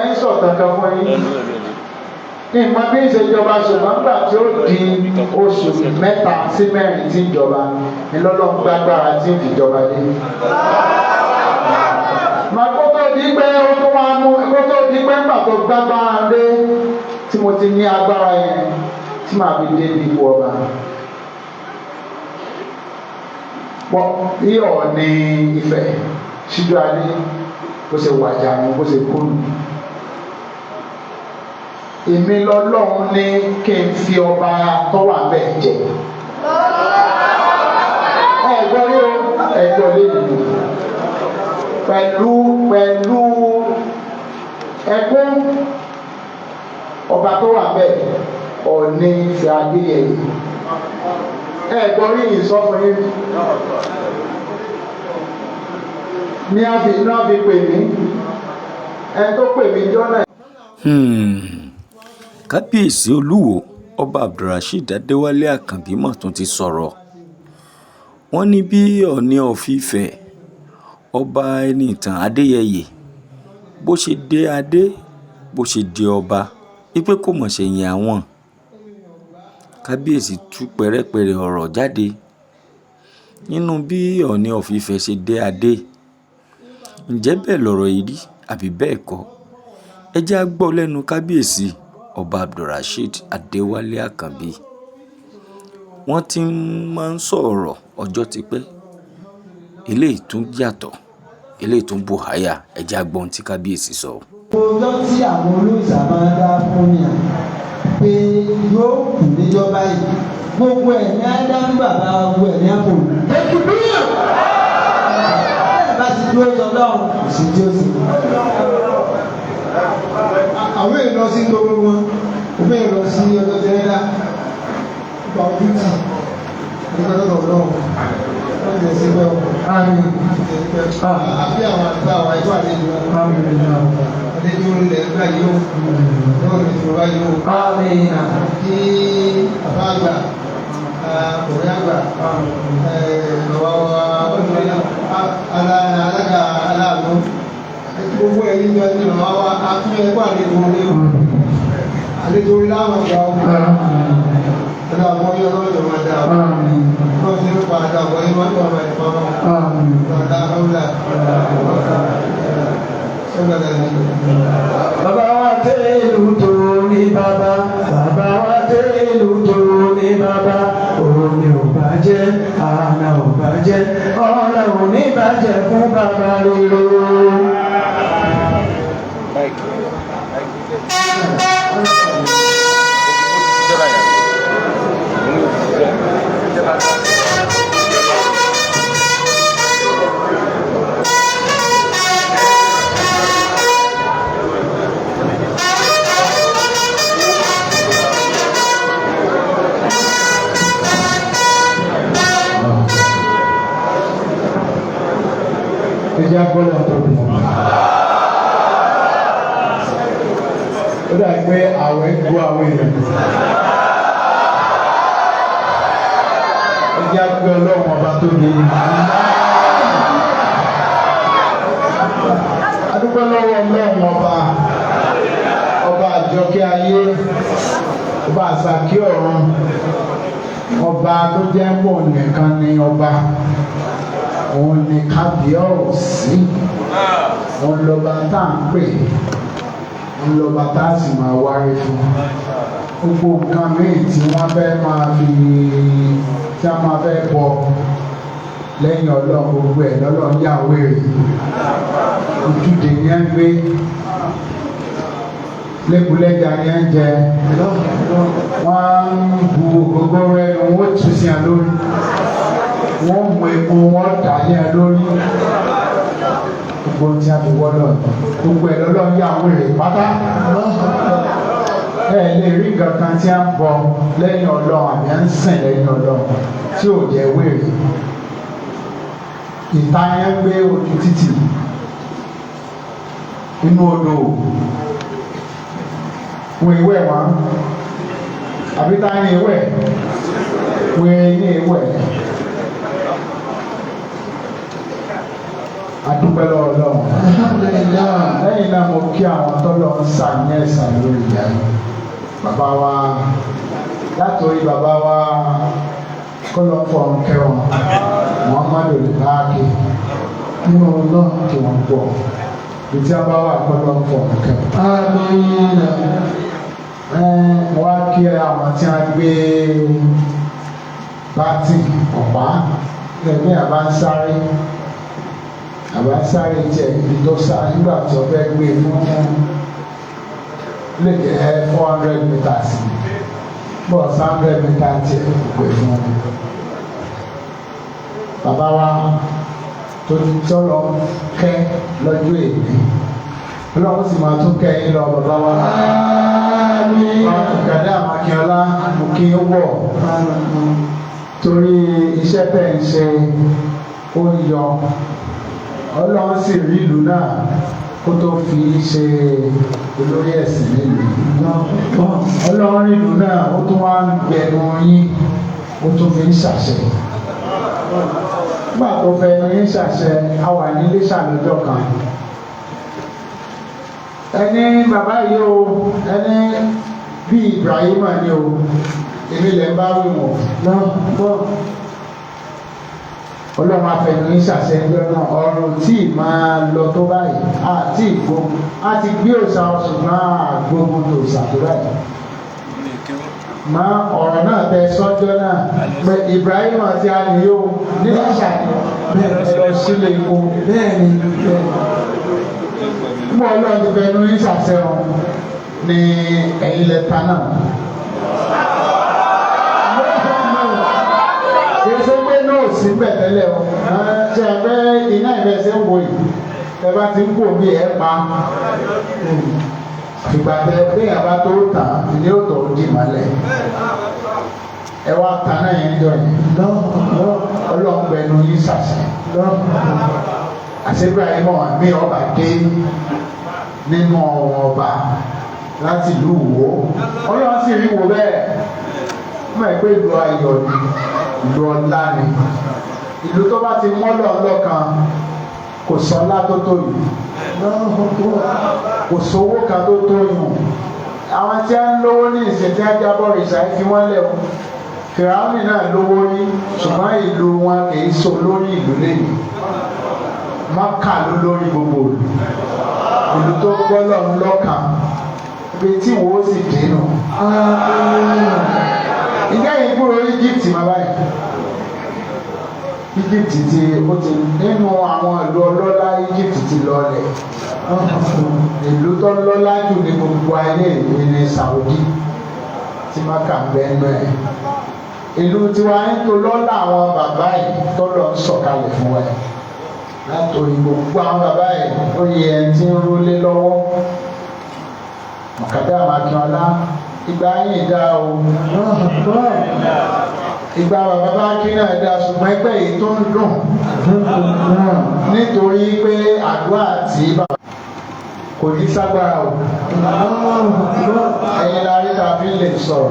Ń sọ̀tàn kan fún yín. Ìmọ̀ bí ń ṣe jọba, ṣùgbọ́n nígbà tí ó di oṣù 3 sí 4 tí ń jọba ní lọ́lọ́ gbàgbára tí ń fi jọba dé. Màá kó tó di pé ó tún wá mú kó tó di pé nígbà tó gbàgbára dé tí mo ti ní agbára yẹn tí màá fi dé ipò ọba. Pọ̀ bí Ọọ̀ni Ifẹ̀ Síjúadé bó ṣe wàjà ni bó ṣe kú nù. Èmi lọ́lọ́run ní kí n fi ọba tó wà bẹ́ẹ̀ jẹ. Ẹ gbọ́ rí o, ẹ gbọ́ lé nìyí. Pẹ̀lú ẹkún ọba tó wà bẹ́ẹ̀, Ọọ̀ni Ifẹ̀ Adéyẹyè. Ẹ gbọ́ rí ìsọfún yín. Ní àfi náà fi pè mí, ẹni tó pè mí jọ́nà. Kábíyèsí olúwo ọba abdulrasheed adéwálé àkànbí mà tún ti sọ̀rọ̀. Wọ́n ní bí Oòní of Ife, ọba ẹnìtàn adéyẹyẹ, bó ṣe dé adé, bó ṣe di ọba, wípé kó má ṣẹ̀yìn àwọn. Kábíyèsí tú pẹ̀rẹ̀pẹ̀rẹ̀ ọ̀rọ̀ jáde nínú bí Oòní of Ife ṣe dé adé. Ǹjẹ́ bẹ́ẹ̀ lọ̀rọ̀ yìí rí àbí bẹ́ẹ̀ kọ́? Ẹ jẹ́ á gbọ́ lẹ́nu kábíyèsí ọba abdulrasheed adéwálé àkànbí. Wọ́n ti máa ń sọ̀rọ̀ ọjọ́ ti pẹ́. Eléyìí tún yàtọ̀, eléyìí tún bù háyà. Ẹ jẹ́ á gbọ́ ohun tí kábíyèsí sọ. Ọjọ́ tí àwọn olóòṣà máa ń dá fún yàn pé yóò kù níjọba yìí, gbogbo ẹ̀ ní ádámù bàbá, gbogbo ẹ̀ ní àpò ẹ̀kú bíyàn bẹ́ẹ̀ bá ti dúró sọlọ́run, kò sí tí ó sì. Àwọn èèyàn lọ sí gbogbo wọn, òfin èèyàn lọ sí ọjọ́ tẹ́lẹ̀ gba ojú tì nígbà tó lọ lọ́wọ́ wọ́n ti ṣe bẹ́ẹ̀ o. Àmín. Àbí àwọn àti àwọn ẹ̀kọ́ àlejò àlejò ilẹ̀ nígbà yìí ó lọ́wọ́ ní ìṣòro báyìí ó. Àmín. Kí bàbá àgbà, ọ̀rẹ́ àgbà, bàbá wa alága aláàánú, gbogbo ẹ̀yin jọ ní bàbá wa akún ẹ̀kọ́ àlejò orí o, àlejò orí láwọn ọgbà o, ọ̀dọ̀ àwọn yọ lọ́jọ́ máa dà o, wọ́n ti ń pa àdó àwọn yìí wọ́n tó ọmọ ẹ̀fọ́ wọn ọ̀dà ọ̀dà ọ̀dà. Bàbá wa tẹ́lú tó ní bàbá, bàbá wa tẹ́lú tó ní bàbá, òun ni ò bá jẹ́, àná ò bá jẹ́, ọ̀la ò ní bàjẹ́ fún bàbá rere. Ẹ jẹ́ agbọ́dọ̀ tóbi. Ó dà pé àwẹ̀ gbọ́ àwọn èèyàn. Ẹ jẹ́ agbẹ́ ọlọ́run ọba tóbi. A dúpẹ́ lọ́wọ́ ọlọ́run ọba, ọba àjọkẹ́ ayé, ọba àsàkí ọ̀run, ọba tó jẹ́ pọ̀ nìkan ni ọba, òun ni kábíyèsí, òun lọ́ba tá à ń pè, òun lọ́ba tá a sì máa wárí fún. Gbogbo nǹkan míì tí wọ́n fẹ́ máa fi tí wọ́n máa fẹ́ bọ lẹ́yìn ọlọ́run, gbogbo ẹ̀ lọ́lọ́run yà wèrè. Ojúde ni ẹ ń gbé, lẹ́kùlẹ́jà ni ẹ ń jẹ, wọ́n ń bu ògógóró ẹnu, wọ́n tún sí ẹ lórí, wọ́n mú epo, wọ́n dà lé ẹ lórí. Gbogbo tí a fi wọ́lọ̀, gbogbo ẹ̀ lọ́lọ́run yà wèrè pátá. Ẹ lè rí nǹkan kan tí a ń bọ lẹ́yìn ọlọ́run àbí à ń sìn lẹ́yìn ọlọ́run tí ò jẹ́ wèrè. Ìta yẹn gbé ojú títì, inú odò wọ́n ìwẹ̀ wọn, àbí tá ní ìwẹ̀ wọ́n ní ìwẹ̀. Adúpẹ́ lọ́wọ́ Ọlọ́run. Lẹ́yìn náà mo kí àwọn tọ́lọ̀ ń sà ní ẹ̀sà lórí ìyá yìí. Bàbá wa látòrí bàbá wa kọ́lọ́ fọ̀rùn kẹwọn Muhammadu Báàkì nínú Ọlọ́run kí wọ́n pọ̀. Ìtí a bá wà kọ́lọ́ fọ̀rùn kẹwọn. Mo wá kí àwọn tí wọ́n gbé bátì ọ̀pá lẹ́gbẹ́ àbá ń sáré tiẹ̀ ibi tó sá nígbà tí wọ́n fẹ́ gbé fún lè jẹ́ 400 meters bọ́ 100 meters tiẹ̀ gbé fún. Bàbá wa tó tọ́lọ kẹ́ lọ́jọ́ èdè Ọlọ́run sì máa tún kẹ́ yín lọ bàbá wa. Gàdá Akínọlá mo kí ń wọ̀ torí iṣẹ́ tẹ̀ ń ṣe ó ń yọ. Ọlọ́run sì rí ìlú náà kó tó fi ṣe olórí ẹ̀sìn nílùú. Ọlọ́run rí ìlú náà ó tún wá ń gbẹnu yín ó tún fi ń ṣàṣẹ. Nígbà tó fẹnu yín ṣàṣẹ a wà ní Iléṣà lọ́jọ́ kan. Ẹni bàbá yìí o, ẹni bí Ibrahima ni o, èmi lè bá wí wọ̀n. Ọlọ́run afẹnu yín ṣàṣẹ ńjọ́ náà ọ̀run tí máa lọ tó báyìí àti ìgbógun a ti gbé òòṣà ṣùgbọ́n àgbógun tó òòṣà tó báyìí. Má ọ̀rọ̀ náà tẹ sọ́jọ́ náà pé Ibrahim àti àníyó nígbà ṣàní ẹ lọ sílé epo bẹ́ẹ̀ ni mú Ọlọ́run ti fẹnu yín ṣàṣẹ wọn ní ẹ̀yìn lẹ́ta náà. Sí bẹ̀ tẹ́lẹ̀ o, ṣe ẹ fẹ́ iná ìrẹsẹ̀ ń wò yìí, ẹ bá ti ń kó bí ẹ pa. Ìgbà tẹ béèyàn bá tó tàn ní ó tó di mọ́lẹ̀. Ẹ wá ta náà yẹn jọ yẹn. Ọlọ́run gbẹnu yín ṣàṣẹ. Àṣẹ Ibrahim mi ọba dé nínú ọ̀wọ̀n ọba láti ìlú Ìwó. Ọlọ́run sì rí wo bẹ́ẹ̀. Mọ̀ ẹ́ pé ìlú ayọ̀ ni, ìlú ọlá ni. Ìlú tó bá ti mọ́ lọ́ọ̀lọ́kan kò sọlá tó tó yìí, kò sówó kan tó tó yìí. Àwọn tí a ń lówó ní ìsìn tí a jábọ̀ rìṣà fi wọ́n lẹ̀ o. Fìràwọ́nì náà lówó rí, ṣùgbọ́n ìlú wọn kì í so lórí ìlú lẹ́yìn. Mákà ló lórí gbogbo ìlú. Ìlú tó gbọ́ lọ́run lọ́kàn, ibi tí ìwọ ó sì dénú. Ìjẹ́ yìí kúrò Egypt máa báyìí. Egypt ti ó ti nínú àwọn ìlú ọlọ́lá Egypt ti lọlẹ̀. Ìlú tó lọ́lá jù ní gbogbo ayé ìlú ní Saudi tí Maka ń bẹ nú ẹ̀. Ìlú tiwa ń tó lọ́lá àwọn bàbá yìí tó lọ ń sọ̀kalẹ̀ fún wa. Látòrí gbogbo àwọn bàbá yìí ó yẹ ẹni tí ń rólé lọ́wọ́. Mọ̀kádà Akínọlá ìgbà yìí dá o. Ìgbà bàbá bá kí náà dá ṣùgbọ́n ẹgbẹ́ yìí tó ń dùn nítorí pé àdúrà tí bàbá kò ní ságbára o. Ẹ̀yin la rí ta fi lè sọ̀rọ̀.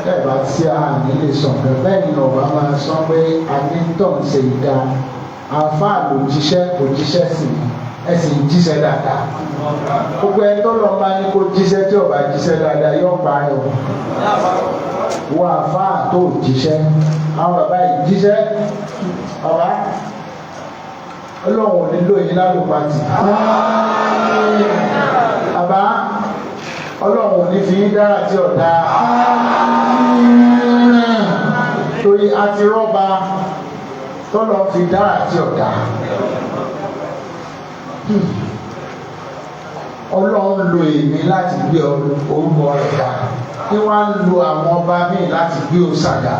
Bẹ́ẹ̀ bá tí a ní lè sọ nǹkan bẹ́ẹ̀ ni ọba máa sọ pé àní tó ń ṣe ìdá àáfàá ló jíṣẹ́ kò jíṣẹ́ sí i ẹ sì ń jíṣẹ́ dáadáa. Gbogbo ẹni tó lọ bá ní kó jíṣẹ́ tí ọba jíṣẹ́ dáadáa yóò pa ẹ o. Wọ́n àáfàá tó jíṣẹ́ àwọn bàbá yìí jíṣẹ́ bàbá Ọlọ́run ò ní lò yín lálùpàtì. Bàbá Ọlọ́run ò ní fi yín dára tí ọ̀dà. Torí a ti rọ́ba tọ́lọ́ fi dára tí ọ̀dà. Ọlọ́run lo èmi láti gbé orúkọ rẹ̀ ga. Ní wọ́n á lo àwọn ọba míì láti gbé òòṣà ga.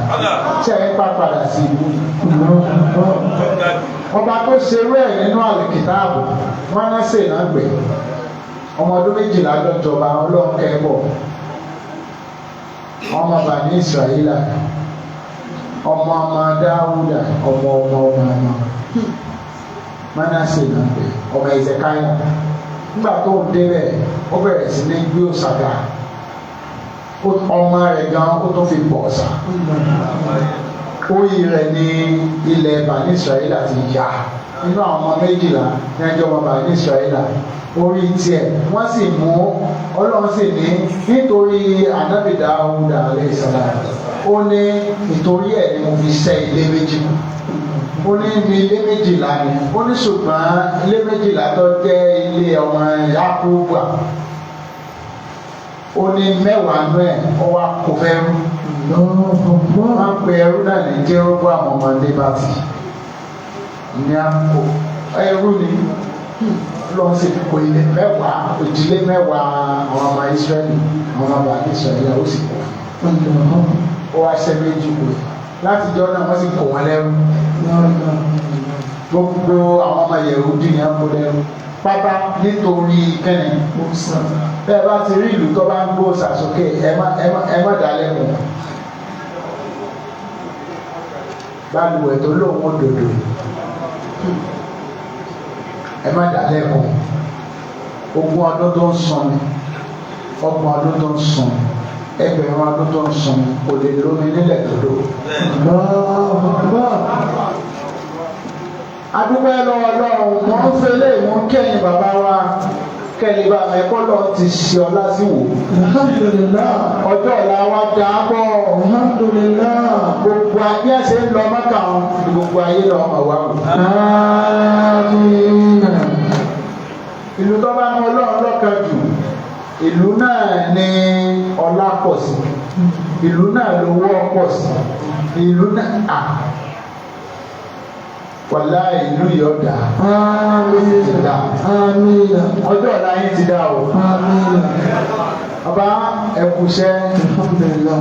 Ṣé ẹ pa padà sí ibú? Ọba tó ṣerú ẹ̀ nínú àlìkìtáàbù wọn á ṣe náà gbé. Ọmọ ọdún 12 lọ́jọba Ọlọ́run kẹ́bọ̀. Ọmọ bàní Ísírẹ́lì, ọmọ ọmọ Dáúdà, ọmọ ọmọ ọmọ ọmọ Mánásè náà gbé, ọmọ Ẹ̀sẹ̀káyà. Nígbà tó ń débẹ̀, ó bẹ̀rẹ̀ sí ní gbé òòṣà ga. Ọmọ rẹ̀ gan ó tún fi bọ̀ ọ̀sà. Orí rẹ̀ ní ilẹ̀ Bani Israẹla ti yá nínú àwọn ọmọ 12 ní ẹjọ́ ọmọ Bani Israẹla. Orí tiẹ̀ wọ́n sì mú Ọlọ́run sì ní nítorí Ànábì Dáúdà alayhi salam, ó ní ìtorí ẹ̀ ni mo fi ṣẹ́ ilé méjì. Ó ní ibi ilé 12 ni, ó ní ṣùgbọ́n ilé 12 tó jẹ́ ilé ọmọ Yakubu, ó ní 10 nú ẹ̀ ó wá kó fẹ́ rú. Wọ́n pe ẹrú náà ní Jeroboam ọmọ Nebati ní àpò ẹrú ni lọ́n sì kó ilé 10, òjìlé 10 àwọn ọmọ Israẹli, àwọn ọmọ bàbá Israẹli, ó sì kó ó wá ṣe méjì kù. Látijọ́ náà wọ́n sì kó wọn lẹ́rú. Gbogbo àwọn ọmọ Yẹhudi ni wọ́n kó lẹ́rú pátá nítorí kẹ́ni. Bẹ́ẹ̀ bá ti rí ìlú tó bá ń gbó sàsókè, ẹ má dá lẹ́kùn. Balùwẹ̀ tó lóun ó dòdò, ẹ má dá lẹ́kùn. 20 ọdún tó ń sun ni, 30 ọdún tó ń sun, 1000 ọdún tó ń sun, kò lè lómi nílẹ̀ dodo. Adúpẹ́ lọ́wọ́ Ọlọ́run, mò ń fẹlẹ́ mò ń kẹ́yìn bàbá wa kẹ́lẹ́ bá mi kọ́ lọ́n ti ṣe ọlá sí wò. Alhamdulillah. Ọjọ́ ọ̀la wa dà á bọ̀. Alhamdulillah. Gbogbo ayé ṣe ń lọ Mọ́kà wọn, gbogbo ayé lọ ọmọ wa wò. Àmín. Ìlú tó bá mú Ọlọ́run lọ́kàn jù, ìlú náà ní ọlá pọ̀ sí, ìlú náà lówó pọ̀ sí, ìlú náà à wàlá ìlú yìí ọ̀dà. Àmín. Àmín. Ọjọ́ ọ̀la yín ti dá o. Àmín. Ọba ẹ̀kúṣẹ́. Alhamdulillah.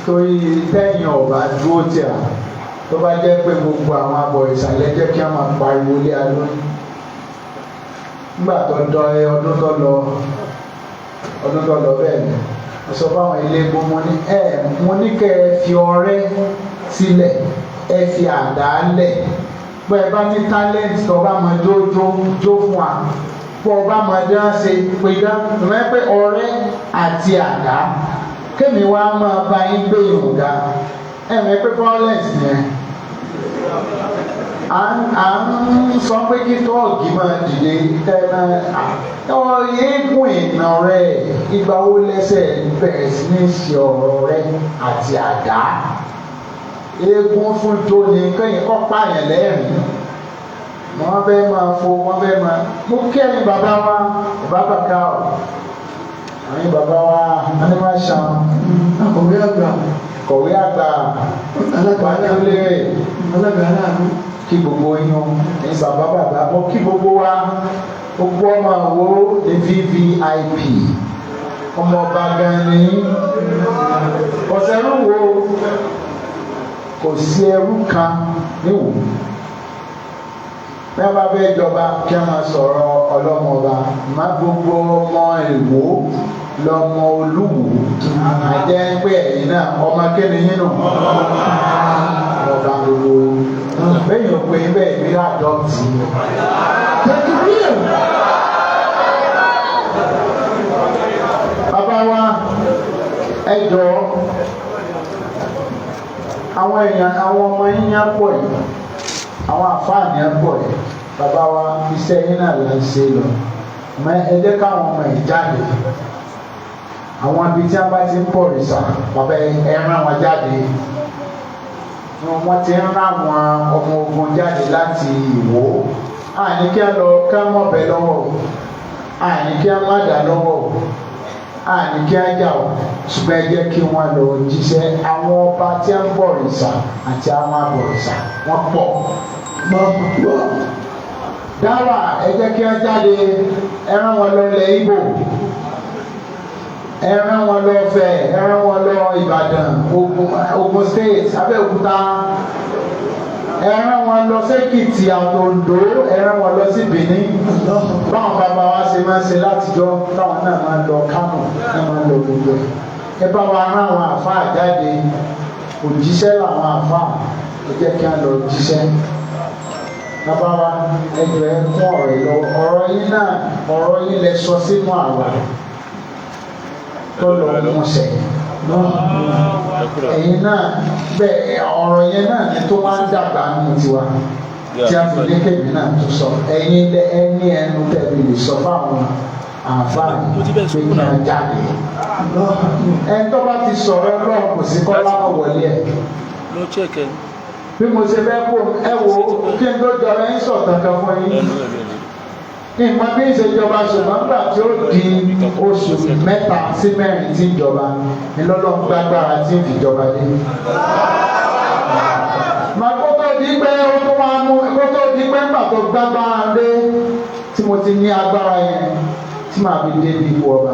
Torí tẹ́yìn ọ̀bà dúró tì á, tó bá jẹ́ pé gbogbo àwọn abọ̀ ìsàlẹ̀ jẹ́ kí wọ́n máa pariwo lé alóyún. Nígbà tó dọ ọdún tó lọ, ọdún tó lọ bẹ́ẹ̀ ni mo sọ fáwọn ilé egbò, mo ní ẹ mo ní kẹ́ ẹ fi ọrẹ́ sílẹ̀, ẹ fi àdá lẹ̀, pé ẹ bá ní talent tó bá máa jó jó jó fún wa, pé ọ bá máa dán ṣe pé dán ìmọ̀ pé ọrẹ́ àti àdá kémi wá máa bá yín gbé ìhùn ga. Ẹ mọ̀ pé violence yẹn à ń sọ pé kí tọ́ọ̀gì máa dìde tẹ́lẹ̀ eégún ìnà rẹ̀, ìgbà wo lẹ́sẹ̀ bẹ̀rẹ̀ sí ní ṣe ọ̀rọ̀ rẹ̀ àti àdá. Eégún fún tóni kẹ́yìn kọ́ pààyàn lẹ́rìn-ín. Wọ́n fẹ́ máa fo, wọ́n fẹ́ máa mú kẹ́yìn bàbá wa, bàbá bàkà ọ̀ àwọn bàbá wa animation. Akọ̀wé àgbà. Kọ̀wé àgbà. Alágbàálẹ̀. Alága aláàánú. Kí gbogbo yín o, ní bàbá bàbá mo kí gbogbo wa, gbogbo ọmọ àwo ní VVIP, ọmọ ọba gan ni ọ̀sẹ̀rú wo, kò sí ẹrú kan níwò. Bí wọ́n bá fẹ́ jọba kí wọ́n máa sọ̀rọ̀ ọlọ́mọba, má gbogbo ọmọ Ìwó lọmọ Olúwo, àjẹ́ pé ẹ̀yin náà ọmọ kéde yín nù ọba gbogbo bẹ́ẹ̀ yóò pé bẹ́ẹ̀ bí àdọ́tì. Bàbá wa ẹ jọ̀ọ́, àwọn èèyàn àwọn ọmọ yín yẹn pọ̀ yìí, àwọn àfáàní yẹn pọ̀ yìí, bàbá wa iṣẹ́ yín náà là ń ṣe lọ. Ẹ jẹ́ káwọn ọmọ yìí jáde. Àwọn ibi tí wọ́n bá ti ń pọ̀ rìsà, bàbá ẹ rán wọn jáde. Wọ́n ti ń rán àwọn ọmọ ogun jáde láti Ìwó. Àní kí á lọ ká mọ̀bẹ lọ́wọ́, àní kí á má dà lọ́wọ́, àní kí á jà ó, ṣùgbọ́n ẹ jẹ́ kí wọ́n lọ jíṣẹ́. Àwọn ọba tí ń bọ̀ rìsà àti àwọn abọ̀rìṣà wọ́n pọ̀. Dáwà ẹ jẹ́ kí wọ́n jáde, ẹ rán wọn lọ ilẹ̀ Ìgbò, ẹ rán wọn lọ Ifẹ̀, ẹ rán wọn lọ Ìbàdàn, Ògùn State, Abẹ́òkúta, ẹ rán wọn lọ sẹ́kìtì àti Oǹdó, ẹ rán wọn lọ sí Benin. Báwọn bàbá wa ṣe máa ń ṣe látijọ́, táwọn náà máa ń lọ Kánò, náà máa ń lọ gbogbo ẹ̀. Ẹ bá wa rán àwọn àfáà jáde, òjíṣẹ́ làwọn àfáà, ẹ jẹ́ kí á lọ jíṣẹ́. Bàbá wa ẹ jọ̀ọ́ ẹ kún ọ̀rọ̀ yìí lọ́wọ́, ọ̀rọ̀ yìí náà ọ̀rọ̀ yìí lẹ sọ sínú àwa tó lọ múṣẹ. Ẹ̀yin náà bẹ́ẹ̀ ọ̀rọ̀ yẹn náà ni tó máa ń dàgbà nù tiwa tí a fi ní kébì náà tó sọ. Ẹ̀yin lẹ ẹni ẹnu tẹ̀lé lè sọ fáwọn àǹfààní pé kí wọ́n jáde. Ẹni tó bá ti sọ̀rọ̀ Ọlọ́run kò sí kọ́ láwọn wọlé ẹ̀. Bí mo ṣe fẹ́ kó ẹ wo kí n tó jọra ń sọ̀ kankan fún yín. Ìmọ̀ bí ìṣèjọba ṣùgbọ́n nígbà tí ó di oṣù 3 sí 4 tí ń jọba ni lọ́lọ́run gbàgbára tí ń fìjọba dé. Màá kó tó di pé ó tó máa mú kó tó di pé nígbà tó gbàgbára dé tí mo ti ní agbára yẹn tí màá fi dé bí ipò ọba.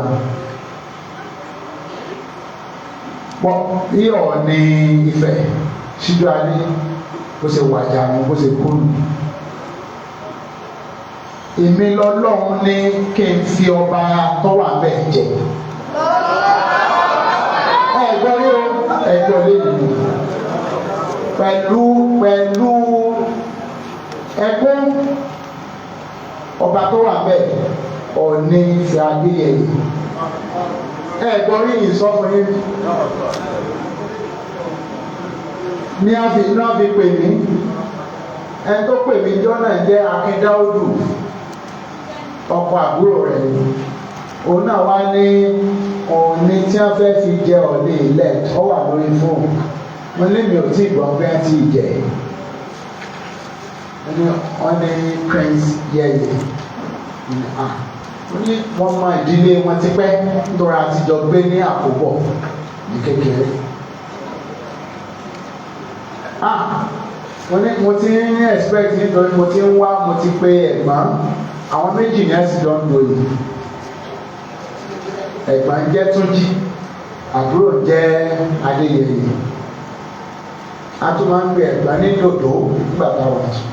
Pọ̀ bí Ọọ̀ni Ifẹ̀ síjú adé bó ṣe wàjà wọn bó ṣe kúrú. Èmi lọ́lọ́run ní kí n fi ọba tó wà bẹ́ẹ̀ jẹ. Ẹ gbọ́ rí o, ẹ gbọ́ lé mi. Pẹ̀lú ẹkún ọba tó wà bẹ́ẹ̀ Ọọ̀ni Ifẹ̀ Adéyẹyè. Ẹ gbọ́ rí ìsọfún yín. Ní àfi náà fi pè mí. Ẹni tó pè mí jọ́ náà jẹ́ Akíndáódù, ọkọ àbúrò rẹ̀ ni. Òun náà wá ní Ọọ̀ni tí wọ́n fẹ́ fi jẹ Ọọ̀ni ilẹ̀ ọ wà lórí fóònù. Mo ní mi ò tí ì gbọ́ pé wọ́n ti jẹ. Wọ́n ní Prince Yẹyẹ. Mo ní wọ́n mọ ìdílé wọn ti pẹ́ nítorí àtijọ́ gbé ní àkóbọ̀ ní kékeré. Mo ti ń expect nítorí mo ti ń wá mo ti pe ẹ̀gbọ́n àwọn méjì ní ẹ̀sìn jọ ń do yìí. Ẹ̀gbọ́n jẹ́ Túnjí, àbúrò jẹ́ Adéyẹyè. A tún máa ń pe ẹ̀gbọ́n ní Dòdò nígbà táwọn jù.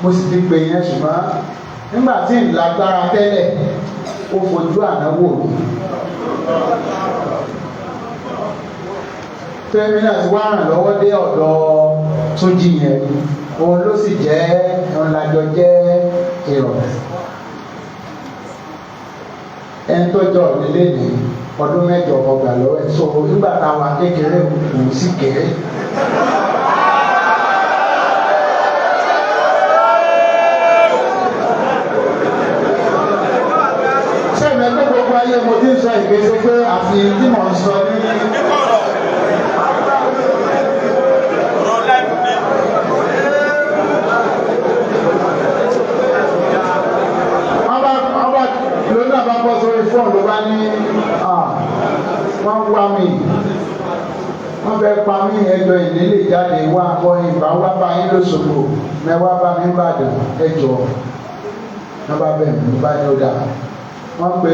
Mo sì ti pe yẹn ṣùgbọ́n nígbà tí ń lágbára tẹ́lẹ̀ ó fojú àná wò mí. Fẹ́mi náà ti wá ràn lọ́wọ́ dé ọ̀dọ̀ Túnjí yẹn, òun ló sì jẹ́ òun lájọ jẹ́ èrò. Ẹni tó jọ nílé ní ọdún 8 ọgbà lọ́wọ́ ẹ̀ so nígbà táwa kékeré òun sì kéré. Sẹ́mi ẹgbẹ́ gbogbo ayé mo ti ń sọ ìgbésẹ̀ pé àfi tí mò ń sọ ní. Fóònù ló bá ní wọ́n wá mi, wọ́n fẹ́ pa mí ẹjọ́ ìdílé jáde wá bọ́ ìbá wá bá yín lóṣogbo mẹ́wàá bá mi bàdàn ẹjọ́ wọ́n bá bẹ̀ mí bá ní ọ̀dà. Wọ́n pe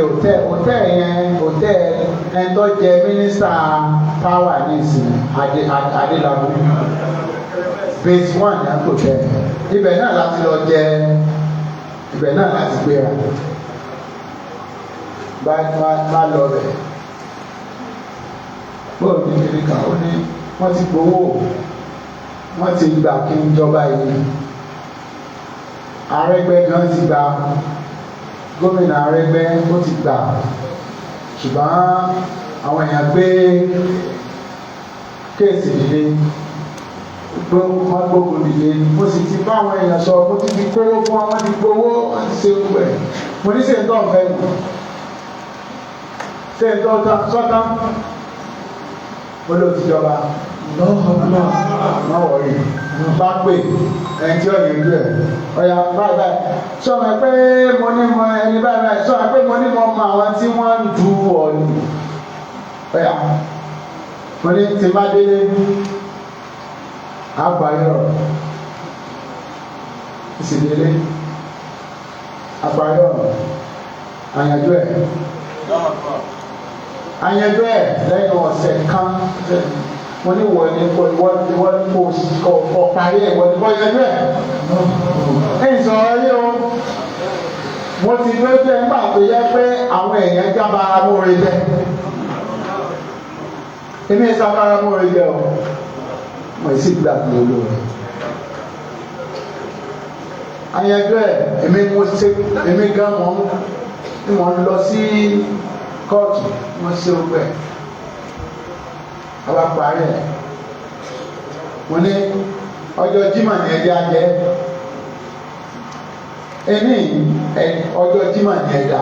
hòtẹ́ẹ̀ yẹn hòtẹ́ẹ̀ ẹni tó jẹ mínísítà power ní ìsìn Adélabú base one ní àkótẹ́ ibẹ̀ náà láti lọ jẹ ibẹ̀ náà láti gbéra. Bá lọ rẹ̀ bóòlù ní kiri kan ó ní wọ́n ti gbowó wọ́n ti gbà kí n jọba yìí. Arẹ́gbẹ́ gan ti gbà, gómìnà Arẹ́gbẹ́ ó ti gbà, ṣùgbọ́n àwọn èèyàn gbé kéèsì dìde, wọ́n gbógun dìde. Mo sì ti bá àwọn èèyàn sọ, mo ti fi kówó fún wọn, wọ́n ti gbowó, wọ́n ti ṣe gbogbo ẹ̀. Mo ní sèǹtọ́ ọ̀fẹ́ nù. Sèǹtọ́ sọ́tàn ó ló ti jọba. Má wọ̀rí bá pè ẹni tí ó yẹn gbé ẹ̀ ọ̀yà báyìí báyìí sọ ma pé mo ní mo ẹni báyìí báyìí sọ ma pé mo ní mo mọ àwọn tí wọ́n ń du ọ̀nì ọ̀yà mo ní tí má délé àgbáyé ọ̀rọ̀ ìsìndélé àgbáyé ọ̀rọ̀ àyànjú ẹ̀ àyànjú ẹ̀ lẹ́yìn ọ̀sẹ̀ kan. Mo ní wọ ni kò ìwọ ni kò kò parí ẹ̀ wọ ni kò yanjú ẹ̀. Ẹ̀ ń sọ̀rọ̀ yìí o. Mo ti lójú ẹ̀ nígbà tó yẹ pé àwọn èèyàn jábára mórí jẹ. Èmi ẹ̀ sábàrà mórí jẹ o. Mo sì gbà pé olóore. Àyànjú ẹ̀ èmi mo ṣe èmi gan mọ̀ ń lọ sí kóòtù mo ṣe gbogbo ẹ̀. A bá parí ẹ̀. Mo ní ọjọ́ Jímọ̀ ní ẹjẹ́ ajẹ́. Ẹni ọjọ́ Jímọ̀ ní ẹ̀dá.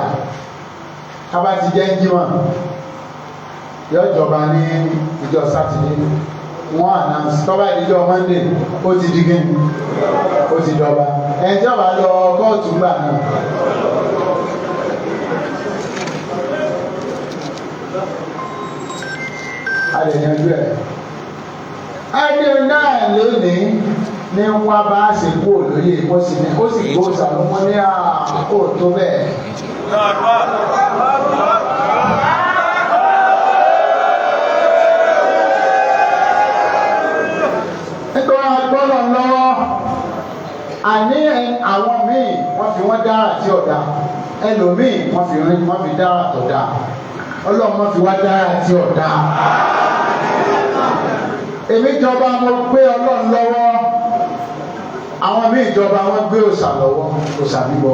A bá ti jẹ́ Jímọ̀, yóò jọba ní ìjọ Sátidé. Wọ́n announce tọ́ba ìdíjọ́ Monday, ó ti di gíní, ó ti dọba. Ẹni tí ó bá lọ kóòtù gbà náà. A lè yanjú ẹ̀. Ẹni náà lónìí ní wá bá a ṣe kú òlóyè, ó sì ní ó sì gbó sàlọ́mọ́ ní àkókò tó bẹ́ẹ̀. Nítorí agbọ́dọ̀ lọ́wọ́, àní àwọn míì wọ́n fi wọ́n dára tí ọ̀dà, ẹlòmíì wọ́n fi dára tọ̀dà, Ọlọ́run wọ́n fi wá dára tí ọ̀dà. Èmi jọba mo gbé Ọlọ́run lọ́wọ́, àwọn míì jọba wọ́n gbé òòṣà lọ́wọ́, òòṣà bíbọ.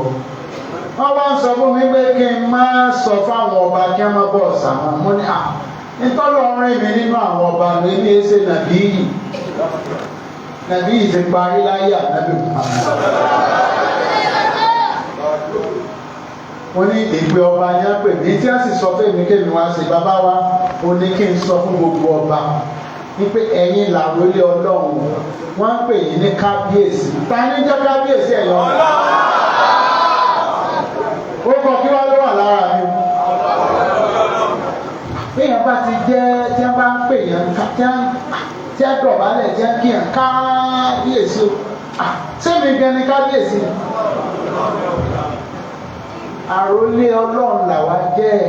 Wọ́n wá ń sọ fún mi pé kí n má sọ fáwọn ọba kí wọ́n má bọ̀ ọ̀sà mọ́. Mo ní à nítọ́lọ́run mi nínú àwọn ọba mi ní ẹsẹ̀ nàbí yìí. Nàbí yìí ti parí láyé ànábì Muhammad. Mo ní ìpè ọba ni wọ́n pè mí tí wọ́n sì sọ fún èmi kémi wá sí bàbá wa, ó ní kí n sọ fún gbogbo ọba wípé ẹ̀yin làwọlé Ọlọ́run, wọ́n ń pè yín ní kábíyèsí. Ta ni jẹ́ kábíyèsí ẹ̀yọ́? Ó kọ kí wá ló wà lára mi. Béèyàn bá ti jẹ́ tí wọ́n bá ń pè yàn tí wọ́n dọ̀bálẹ̀ tí wọ́n kí yàn kábíyèsí o. Sẹ́mi gan ni kábíyèsí. Àròlé Ọlọ́run làwa jẹ́.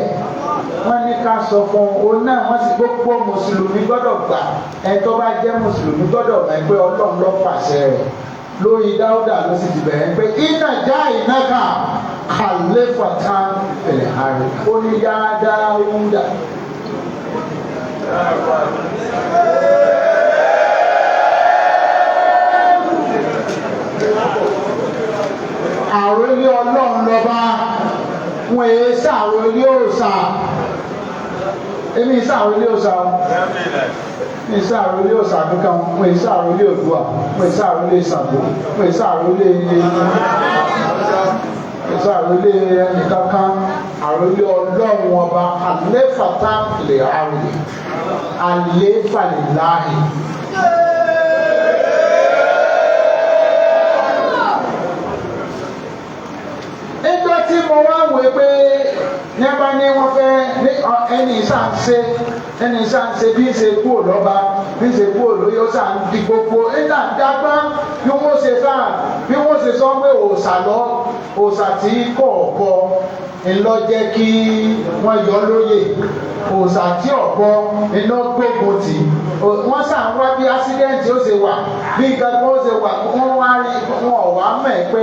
Wọ́n ní ká sọ fún un náà, wọ́n sì gbogbo mùsùlùmí gbọ́dọ̀ gbà. Ẹni tó bá jẹ́ mùsùlùmí gbọ́dọ̀ mọ̀ pé Ọlọ́run ló pàṣẹ rẹ̀. Lórí Dáúdà ló sì ti bẹ̀rẹ̀ pé iná já iná kà kàlẹ́fàtà fẹ̀lẹ̀ àrẹ. Ó ní yá Dáúdà. Àròlé Ọlọ́run lọ́ba, wọn èé sàròlé òòṣà. Èmi sàròlé òòṣà o, mi sàròlé òòṣà kankan, wọn èé sàròlé Oòduà, wọn èé sàròlé Ṣàngó, wọn èé sàròlé ẹnìkankan. Àròlé Ọlọ́run ọba àléfàtà lè àròlé àléfàlè láàyè. Nígbà tí mo wá wò pé ní bá ní wọ́n fẹ́ ní ẹni sáǹsẹ ẹni sáǹsẹ bí ṣe kú lọ́ba bí ṣe kú lóye ó sàn di gbogbo nígbà dágbọ́n bí wọ́n ṣe sáà bí wọ́n ṣe sọ pé òòṣà lọ òòṣà tí kò bọ ńlọ jẹ́ kí wọ́n yọ lóye, òòṣà tí ọ̀bọ iná gbógun tì wọ́n sàn wá bí ásídẹ́ǹtì ó ṣe wà bí nǹkan kan ó ṣe wà, wọ́n wá rí wọn ò wá mọ̀ pé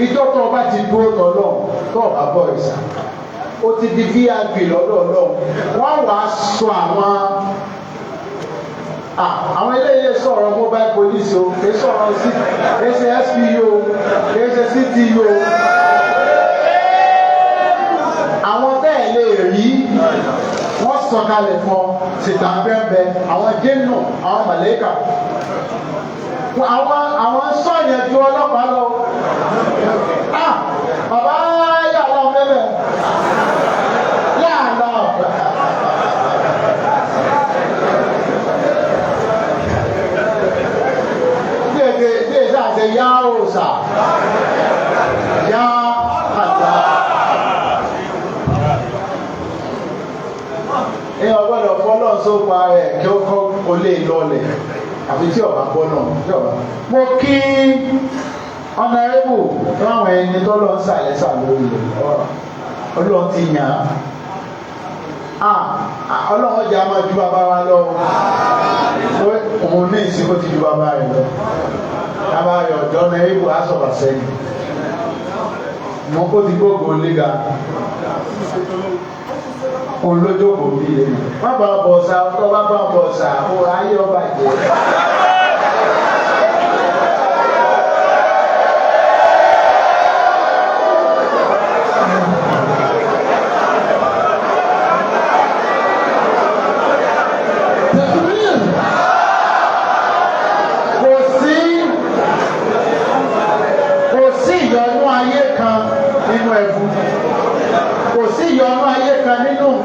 ijó tó o bá ti dúró tọ́lọ̀ tó o bá bọ̀ ìsà ó ti di VIP lọ́dọ̀ Ọlọ́run. Wọ́n wàá sọ àwọn eléyìí sọ̀rọ̀ mobile police o, kì í sọ̀rọ̀ sí kì í ṣe SPU o, kì í ṣe CTU o. Àwọn tẹ́ ẹ̀ lè rí wọ́n sọ̀kalẹ̀ fún ọ sìtàǹbẹ̀ǹbẹ̀, àwọn jẹ́nù, àwọn màlẹ́kà, àwọn sọ̀yàn ju ọlọ́pàá lọ. Bàbá yàrá mẹ́mẹ́ yàrá. Bí èsì àti yá òòsà yá àgbà. Èèyàn gbọ́dọ̀ fọlọ́n sópa rẹ̀ kí ó kọ́ kó lè lọlẹ̀ àfi tí ọba bọ́ náà tí ọba. Mo kí ọ̀nàrẹ́bù láwọn ẹni tọ́lọ́ ń sàlẹ̀ sà lórí ọ̀rọ̀ Ọlọ́run ti yàn án. Ọlọ́run ọjà máa ju bàbá wa lọ. Òun ní ìsìnkú ti ju bàbá rẹ̀ lọ. Bàbá rẹ̀ ọ̀dọ́ ọ̀nàrẹ́bù á sọ̀rọ̀ sẹ́yìn. Mo kó ti gbógun léga. Òun ló jókòó bí lẹ́yìn. Má bá bọ̀ ọ̀sà, tó bá bá bọ̀ ọ̀sà, ó ayé ọba jẹ́.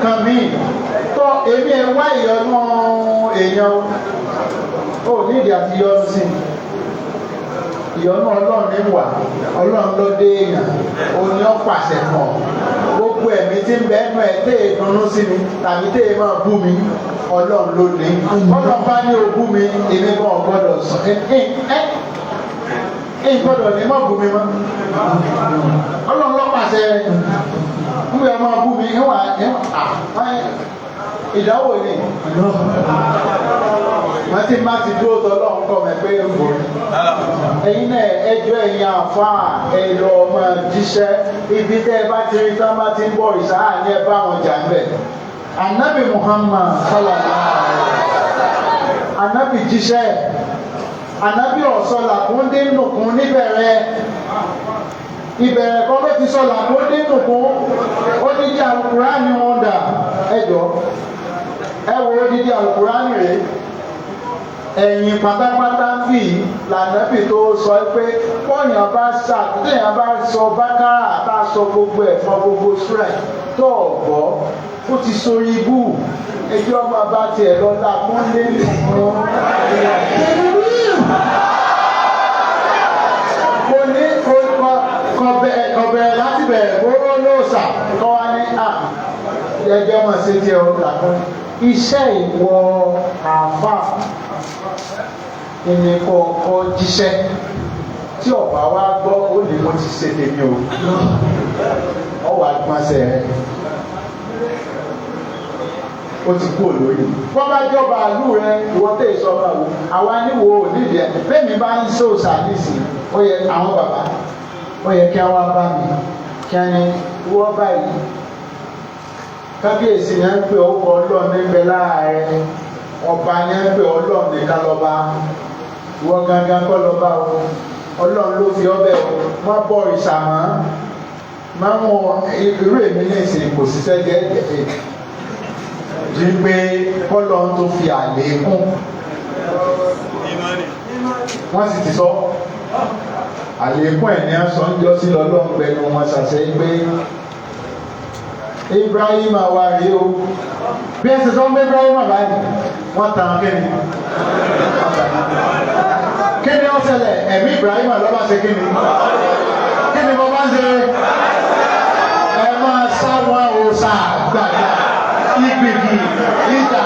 nǹkan míì tó èmi ẹ wá ìyọnu èèyàn ó nídìí àti yọnu sí i ìyọnu Ọlọ́run ní wà Ọlọ́run ló dé èèyàn ó ní ó pàṣẹ fún ọ gbogbo ẹ̀mí tí ń bẹ ẹnu ẹ tẹ́ ẹ dunnú sí mi tàbí tẹ́ ẹ máa bú mi Ọlọ́run ló ní Ọlọ́run bá ní o bú mi èmi kan gbọ́dọ̀ sọ ẹ ẹ ẹ gbọ́dọ̀ ní má bú mi mọ́ Ọlọ́run ló pàṣẹ ń bẹ máa bú mi ń wà ìdánwò ni wọ́n ti má ti dúró tọ́ lọ́hùn kọ́ mẹ́ pé ń bò ní. Ẹ̀yin náà ẹjọ́ ẹ̀yin àfáà ẹ lọ máa jíṣẹ́ ibi tẹ́ ẹ bá ti rí tán bá ti ń bọ̀ ìṣá ní ẹ bá wọn jà ń bẹ̀. Anabi Muhammad sallallahu Anabi jíṣẹ́ Anabi ọ̀sọ́ làkúndé nùkún níbẹ̀rẹ̀ ìbẹ̀rẹ̀ kọ́ ló ti sọ làkúndé nùkún ó ní jẹ́ Al-Kùránì wọn dà ẹjọ́ ẹ wo odidi Al-Kùránì rèé ẹ̀yìn pátápátá ń bì í lànàbì tó sọ pé pọ́yàn bá sà téèyàn bá sọ bákàrà bá sọ gbogbo ẹ̀fọn gbogbo súrà tó ọ̀gbọ́ ó ti sórí ibú ẹjọ́ máa bá tiẹ̀ lọ làkún lé nìkan. Kò ní kò bẹ̀rẹ̀ láti bẹ̀rẹ̀ kóró lóòsà kọ́ wa ní à ẹjọ́ máa ṣe tiẹ̀ ó làkún. Iṣẹ́ ìwọ àáfàá ìní kọ̀ọ̀kan jíṣẹ́ tí ọ̀bá wa gbọ́ ó ní mo ti ṣe tèmi o ọwọ́ agbọ̀nsẹ̀ rẹ̀ ó ti kú olóyè wọ́n bá jọba àlù rẹ ìwọ tẹ̀ ìsọba wo àwa níwò onídìí ẹ̀ bẹ́ẹ̀ni bá ń sòsà nísìnyí ó yẹ àwọn bàbá ó yẹ kí wọ́n bá mi kí wọ́n ní wọ́n báyìí kábíyèsí yẹn ń pè ọkọ̀ ọlọ́ọ̀ níbẹ̀ láàárẹ̀ ọba yẹn ń pè ọlọ́ọ̀ nìkan lọ́ba ìwọ gangan kọ́ lọ́ba o ọlọ́run ló fi ọbẹ̀ o má bọ òrìṣà mọ́ má mú irú èmi ní ìsìn kò ṣiṣẹ́ jẹ́ jí pé kọ́lọ́run tó fi àlékún wọ́n sì ti sọ àlékún ẹ̀ ní aṣọ ń jọ sí lọ́lọ́run pẹ̀lú wọn ṣàṣẹ pé Ibrahim àwa rèé o bí ẹ ṣe sọ ń bẹ Ibrahim báyìí wọ́n tan kíni kíni ó ṣẹlẹ̀ ẹ̀mí Ibrahim lọ́ba ṣe kíni kíni mo bá ń ṣe ẹ máa sáwọn òòṣà gbàgbà ìgbìgì ìjà.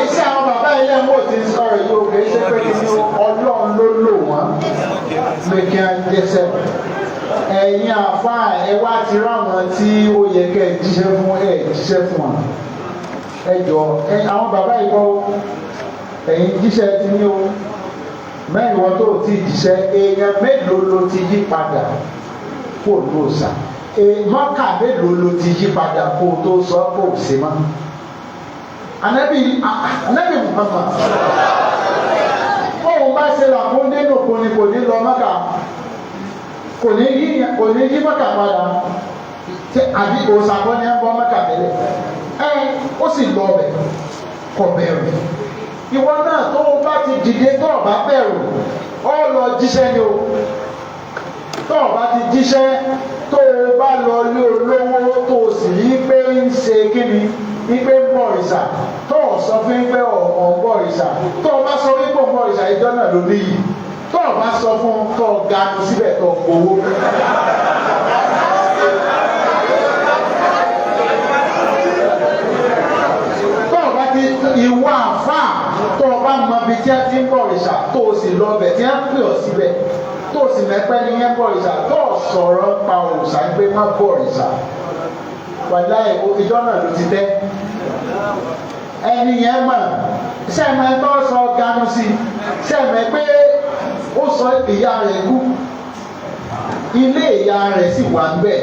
Iṣẹ́ àwọn bàbá ilé ẹ̀mọ́ ti ń sọ̀rọ̀ yìí o kì í ṣe pé kí ni Ọlọ́run ló lò wọ́n pé kí wọ́n jẹ́sẹ̀. Ẹ̀yin àfáà ẹ wá ti ráwọn tí ó yẹ kẹ́ ẹ jíṣẹ́ fún ẹ jíṣẹ́ fún wọn. Ẹ jọ àwọn bàbá yìí kọ́ ẹ̀yin jíṣẹ́ ti ní o mẹ́rin wọn tó ti jíṣẹ́ èèyàn mélòó ló ti yí padà kó ló sà mọ́kà mélòó ló ti yí padà kó tó sọ kó sí mọ́. Anabi Anabi Muhammad bóun bá ṣe làkún nínú kò ní kò ní lọ Mẹ́kà kò ní yí Mẹ́kà padà àbí òòsà kọ́ ní bọ́ Mẹ́kà tẹ́lẹ̀ ẹ ó sì lọ ọbẹ̀ kò bẹ̀rù ìwọ náà tó o bá ti dìde tó o bá bẹ̀rù ọ lọ jíṣẹ́ ni o tó o bá ti jíṣẹ́ tó o bá lọ lé olówó tó o sì rí pé ń ṣe kíni ipe ń bọ̀ ìsà tó o sọ fún pé ọ̀ ń bọ̀ ìsà tó o bá sọ wípé ò ń bọ̀ ìsà ìjọ náà ló níyì tó o bá sọ fún tó o ganu síbẹ̀ tó o gbowó. Tó o bá ti ìwọ àfáà tó o bá mọ ibi tí a ti ń bọ̀ ìsà tó o sì lọ bẹ̀ tí a ń pè ọ́ síbẹ̀ tó o sì mẹ́pẹ́ ní yẹn bọ̀ ìsà tó o sọ̀rọ̀ pa òòsà pé má bọ̀ ìsà wàláì ìjọ náà ló ti tẹ́ ẹni yẹn mọ̀ sẹ́mi tó sọ ganu sí sẹ́mi pé ó sọ ìyá rẹ̀ kú ilé ìyá rẹ̀ sì wà níbẹ̀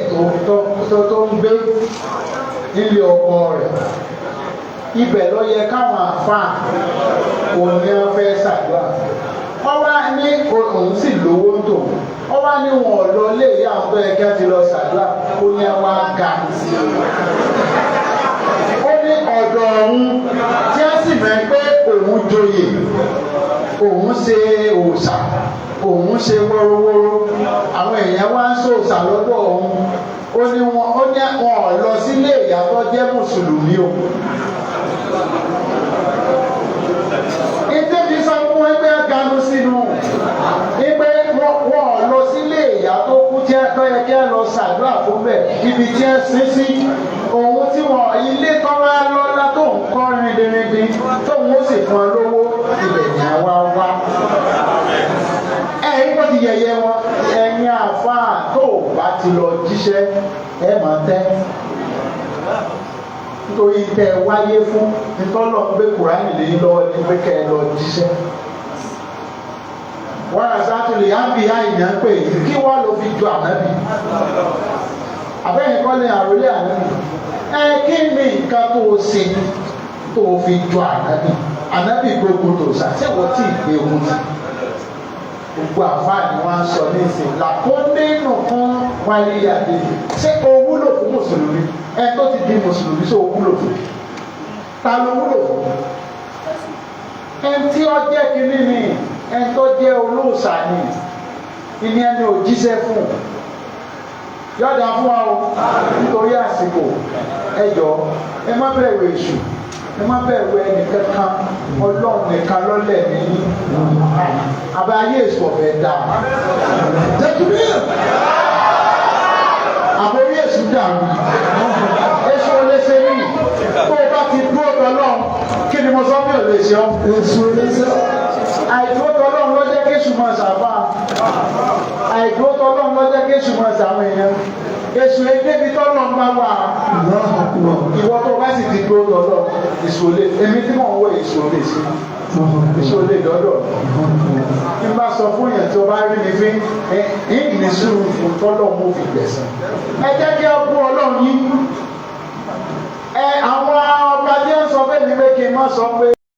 tó ń gbé ilé ọkọ rẹ̀ ibẹ̀ ló yẹ káwọn àfáà òní wọn fẹ́ ṣàdúrà wọ́n wá ní òun sì lówó ń tò wọ́n wá ní wọn lọ lé ìyá àwọn tó yẹ kí wọ́n ti lọ ṣàdúrà ó ní wá ga ó ní ọ̀dọ̀ òun tí wọ́n sì mọ̀ pé òun joyè Òun ṣe òòṣà, òun ṣe wórówóró, àwọn èèyàn wá ń ṣòòṣà lọ́dọ̀ òun. Ó ní wọn ó ní wọn ò lọ sílé ìyá tó jẹ́ mùsùlùmí o. Ìtẹ́bi sọ fún ẹgbẹ́ ganu sínú ẹgbẹ́ wọn ò lọ sílé ìyá tó kú tí tó yẹ kí ẹ lọ ṣàdúrà fún bẹ́ẹ̀ ibi tí ẹ sin sí òun tí wọn ilé tó wá lọ́lá tó ń kọ́ rindinrindin tóun ó sì fún ọ lówó ibẹ̀ ni àwa wá. Ẹ̀yin kò ti yẹ̀yẹ́ wọn, ẹ̀yin àfáà tó bá ti lọ jíṣẹ́ ẹ̀ máa tẹ́ nítorí tẹ wáyé fún nítọ́lọ́ ń gbé Kùránì lé lọ́wọ́ ní pé kẹ́ ẹ lọ jíṣẹ́. Wọ́n rà sátúlì ábí àìyàn pé kí wọ́n lọ fi ju ànábì. Àbẹ́yìn kọ́ ní àròlé ànábì. Ẹ kí ni nǹkan tó o ṣe tó o fi ju ànábì? Ànábì gbogbo tó sà ṣé wọ́n tí ì gbé ogun ti? Gbogbo àfáà ni wọ́n á sọ ní ìsìn làkúndínù fún wálé àdé. Ṣé o wúlò fún mùsùlùmí? Ẹ tó ti di mùsùlùmí ṣé o wúlò fún? Ta ló wúlò fún? Ẹ tí ó jẹ́ kínní ni, ẹ tó jẹ́ olóòṣà ni, ìní ẹni ò jíṣẹ́ fún. Yọ̀dà fún wa o, nítorí àsìkò, ẹ jọ̀ọ́, ẹ má bẹ̀rù èṣù, ẹ má bẹ̀rù ẹnì kankan, Ọlọ́run nìkan lọ́lẹ̀ nìyí. Àbá ayé èṣù ọ̀fẹ́ dà. Tẹkibir. Àbórí èṣù dàrú. Èṣù ò lè ṣe mí. Tó o bá ti dúró tọ́lọ́run, kí ni mo sọ bí ò lè ṣe ọ́? Èṣù lè ṣe ọ́. Àìdúró tọ́lọ́run ló jẹ́ kéṣù máa ṣàfà. Àìdúró tọ́lọ́run ló jẹ́ kéṣù máa ṣàwọn èèyàn. Èṣù èdèbí tọ́lọ́run bá wà. Allahu Akbar. Ìwọ tó bá sì ti dúró tọ́lọ́run, èṣù ò lè. Èmi tí mò ń wọ èṣù ò lè ṣe. Èṣù ò lè dọ́dọ̀. Bí n bá sọ fún yẹn tó bá rí mi fín, ẹ ní sùúrù fún tọ́lọ́run mo fi gbẹ̀san. Ẹ jẹ́ kí ọ bú Ọlọ́run yín. Ẹ àwọn ọba tí ń sọ bẹ́ẹ̀ ni pé kí n má sọ pé.